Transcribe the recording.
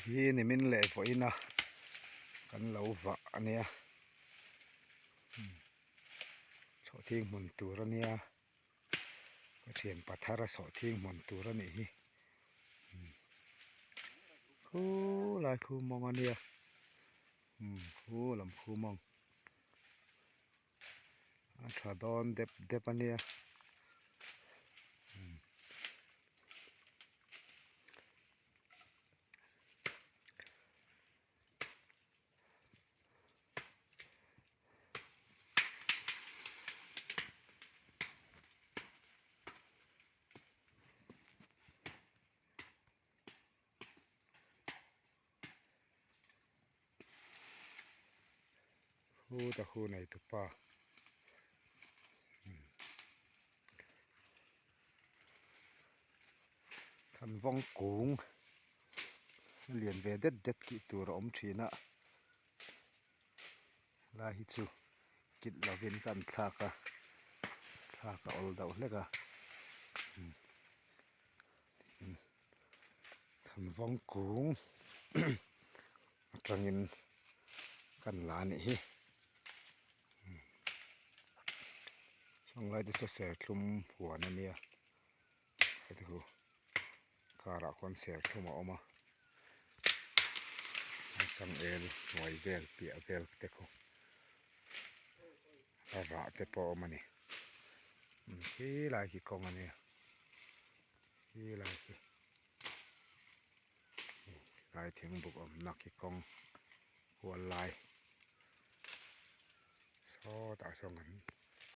Hi nimin leh vawiin a kan lo vah a nia sawhthing hmun tur a nia ka thian pathar a sawhthing hmun tur a nih hi khulai khu mawng a nia khu lam khu mawng. A tha dawn dep dep a nia Hu ta hu nei tu pa Thanvawng kung a lian ve det det tih tur a awm thin a helai hi chu kit lovin ka an thlak a thlak a awl deuh hlek a. Thanvawng kung atangin kan la a nih hi sawnglai te saw serthlum huan a nia heti hu karah khuan serthlum a awm a a changel hnuai vel piah vel te khu a rah te pawh a awm a ni khilai khi kawng a nia. Helai hi helai thingbuk awmna khi kawng kual lai sawtah sawn kan.